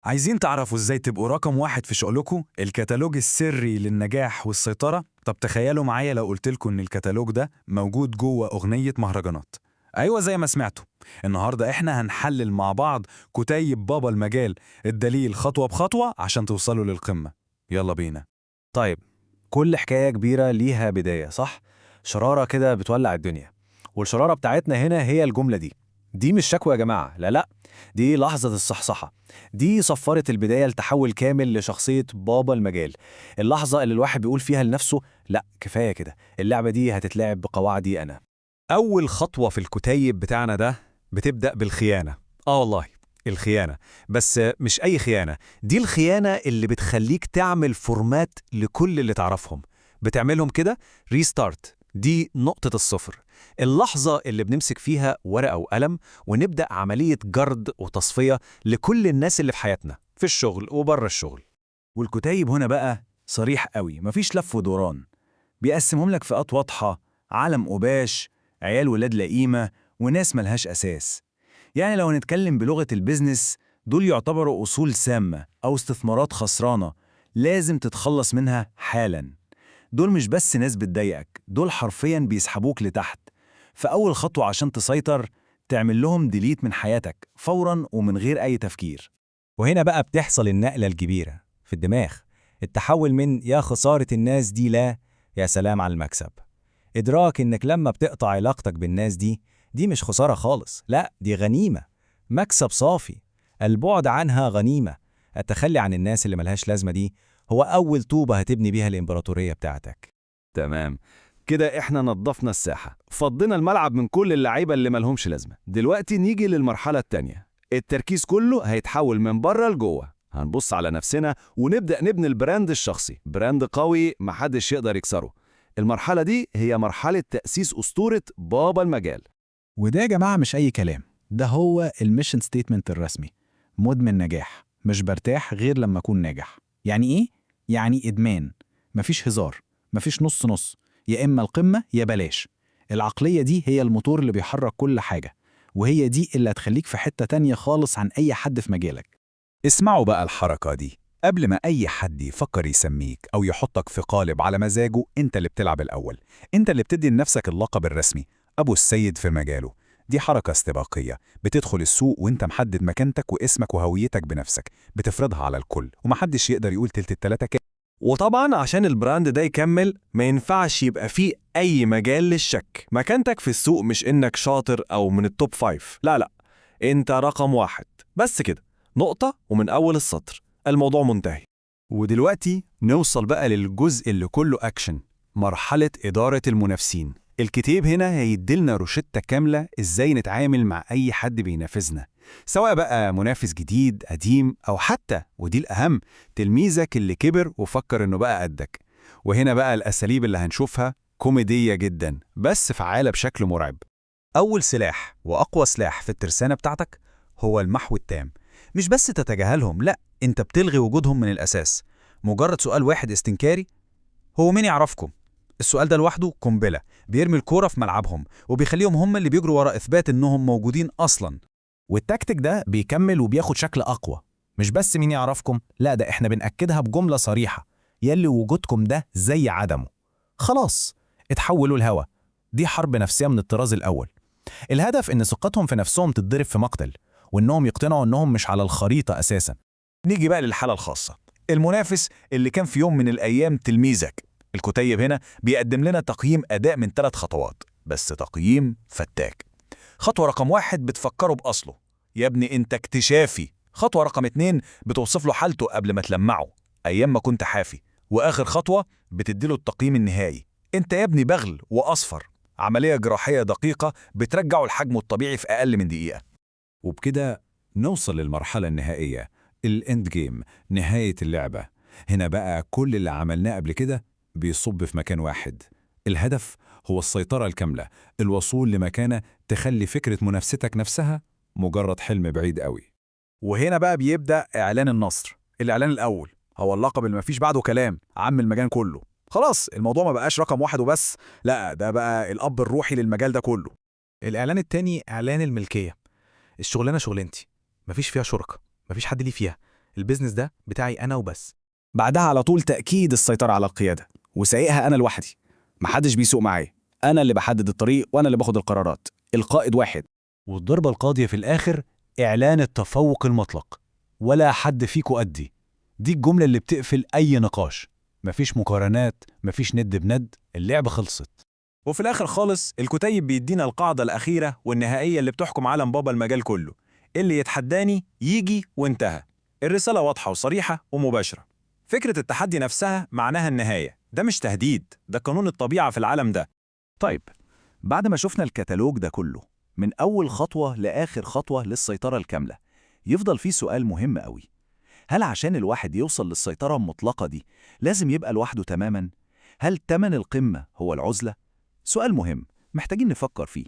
عايزين تعرفوا ازاي تبقوا رقم واحد في شغلكم؟ الكتالوج السري للنجاح والسيطرة. طب تخيلوا معايا لو قلتلكوا ان الكتالوج ده موجود جوه أغنية مهرجانات. أيوة زي ما سمعتوا، النهاردة احنا هنحلل مع بعض كتيب بابا المجال، الدليل خطوة بخطوة عشان توصلوا للقمة. يلا بينا. طيب، كل حكاية كبيرة ليها بداية، صح؟ شرارة كده بتولع الدنيا، والشرارة بتاعتنا هنا هي الجملة دي. دي مش شكوى يا جماعة، لا لا، دي لحظة الصحصحة، دي صفارة البداية لتحول كامل لشخصية بابا المجال. اللحظة اللي الواحد بيقول فيها لنفسه لا كفاية كده، اللعبة دي هتتلعب بقواعدي أنا. أول خطوة في الكتيب بتاعنا ده بتبدأ بالخيانة. آه والله الخيانة، بس مش أي خيانة، دي الخيانة اللي بتخليك تعمل format لكل اللي تعرفهم، بتعملهم كده restart. دي نقطة الصفر، اللحظة اللي بنمسك فيها ورقة وقلم ونبدأ عملية جرد وتصفية لكل الناس اللي في حياتنا، في الشغل وبره الشغل. والكتيب هنا بقى صريح قوي، مفيش لف ودوران، بيقسمهم لك فئات واضحة: عالم قباش، عيال ولاد لئيمة، وناس ملهاش أساس. يعني لو هنتكلم بلغة ال business، دول يعتبروا أصول سامة أو استثمارات خسرانة لازم تتخلص منها حالا. دول مش بس ناس بتضايقك، دول حرفيا بيسحبوك لتحت. فأول خطوة عشان تسيطر، تعمل لهم delete من حياتك فورا ومن غير أي تفكير. وهنا بقى بتحصل النقلة الكبيرة في الدماغ، التحول من يا خسارة الناس دي لا يا سلام على المكسب. إدراك إنك لما بتقطع علاقتك بالناس دي، دي مش خسارة خالص، لا دي غنيمة، مكسب صافي. البعد عنها غنيمة. التخلي عن الناس اللي ملهاش لازمة دي هو أول طوبة هتبني بيها الإمبراطورية بتاعتك. تمام كده، احنا نظفنا الساحة، فضينا الملعب من كل اللعيبة اللي مالهمش لازمة. دلوقتي نيجي للمرحلة التانية، التركيز كله هيتحول من بره لجوه. هنبص على نفسنا ونبدأ نبني ال brand الشخصي، brand قوي محدش يقدر يكسره. المرحلة دي هي مرحلة تأسيس أسطورة بابا المجال. وده يا جماعة مش أي كلام، ده هو ال mission statement الرسمي. مدمن نجاح، مش برتاح غير لما أكون ناجح. يعني إيه؟ يعني إدمان، مفيش هزار، مفيش نص نص، يا إما القمة يا بلاش. العقلية دي هي الموتور اللي بيحرك كل حاجة، وهي دي اللي هتخليك في حتة تانية خالص عن أي حد في مجالك. اسمعوا بقى الحركة دي، قبل ما أي حد يفكر يسميك أو يحطك في قالب على مزاجه، أنت اللي بتلعب الأول، أنت اللي بتدي لنفسك اللقب الرسمي، أبو السيد في مجاله. دي حركة استباقية، بتدخل السوق وانت محدد مكانتك واسمك وهويتك بنفسك، بتفرضها على الكل ومحدش يقدر يقول تلت التلاتة كام. وطبعا عشان ال brand ده يكمل ما ينفعش يبقى فيه أي مجال للشك. مكانتك في السوق مش إنك شاطر أو من ال top five، لا لا، أنت رقم واحد بس كده، نقطة ومن أول السطر، الموضوع منتهي. ودلوقتي نوصل بقى للجزء اللي كله أكشن، مرحلة إدارة المنافسين. الكتاب هنا هيديلنا روشتة كاملة إزاي نتعامل مع أي حد بينافسنا، سواء بقى منافس جديد، قديم، أو حتى ودي الأهم، تلميذك اللي كبر وفكر إنه بقى قدك. وهنا بقى الأساليب اللي هنشوفها كوميدية جدا بس فعالة بشكل مرعب. أول سلاح وأقوى سلاح في الترسانة بتاعتك هو المحو التام. مش بس تتجاهلهم، لا، أنت بتلغي وجودهم من الأساس. مجرد سؤال واحد استنكاري، هو مين يعرفكم؟ السؤال ده لوحده قنبلة، بيرمي الكورة في ملعبهم وبيخليهم هم اللي بيجروا ورا إثبات إنهم موجودين أصلاً. والتكتيك ده بيكمل وبياخد شكل أقوى. مش بس مين يعرفكم، لا ده احنا بنأكدها بجملة صريحة: يلي وجودكم ده زي عدمه. خلاص اتحولوا الهوا. دي حرب نفسية من الطراز الأول. الهدف إن ثقتهم في نفسهم تتضرب في مقتل، وإنهم يقتنعوا إنهم مش على الخريطة أساسا. نيجي بقى للحالة الخاصة، المنافس اللي كان في يوم من الأيام تلميذك. الكتيب هنا بيقدم لنا تقييم أداء من 3 خطوات، بس تقييم فتاك. خطوة رقم 1 بتفكره بأصله، يا ابني أنت اكتشافي. خطوة رقم 2 بتوصف له حالته قبل ما تلمعه، أيام ما كنت حافي. وآخر خطوة بتديله التقييم النهائي، أنت يا ابني بغل وأصفر. عملية جراحية دقيقة بترجعه لحجمه الطبيعي في أقل من دقيقة. وبكده نوصل للمرحلة النهائية، ال end game، نهاية اللعبة. هنا بقى كل اللي عملناه قبل كده بيصب في مكان واحد. الهدف هو السيطرة الكاملة، الوصول لمكانة تخلي فكرة منافستك نفسها مجرد حلم بعيد قوي. وهنا بقى بيبدأ إعلان النصر. الإعلان الأول هو اللقب اللي مفيش بعده كلام، عم المجال كله. خلاص الموضوع ما بقاش رقم واحد وبس، لا ده بقى الأب الروحي للمجال ده كله. الإعلان التاني إعلان الملكية. الشغلانة شغلانتي، مفيش فيها شركة، مفيش حد ليه فيها. ال business ده بتاعي أنا وبس. بعدها على طول تأكيد السيطرة على القيادة، وسايقها أنا لوحدي، محدش بيسوق معايا، أنا اللي بحدد الطريق وأنا اللي باخد القرارات، القائد واحد. والضربة القاضية في الآخر إعلان التفوق المطلق، ولا حد فيكو قدي. دي الجملة اللي بتقفل أي نقاش، مفيش مقارنات، مفيش ند بند، اللعبة خلصت. وفي الآخر خالص الكتيب بيدينا القاعدة الأخيرة والنهائية اللي بتحكم عالم بابا المجال كله، اللي يتحداني يجي وانتهى. الرسالة واضحة وصريحة ومباشرة. فكرة التحدي نفسها معناها النهاية، ده مش تهديد، ده قانون الطبيعة في العالم ده. طيب، بعد ما شفنا الكتالوج ده كله، من أول خطوة لآخر خطوة للسيطرة الكاملة، يفضل فيه سؤال مهم قوي. هل عشان الواحد يوصل للسيطرة المطلقة دي لازم يبقى لوحده تماماً؟ هل تمن القمة هو العزلة؟ سؤال مهم محتاجين نفكر فيه.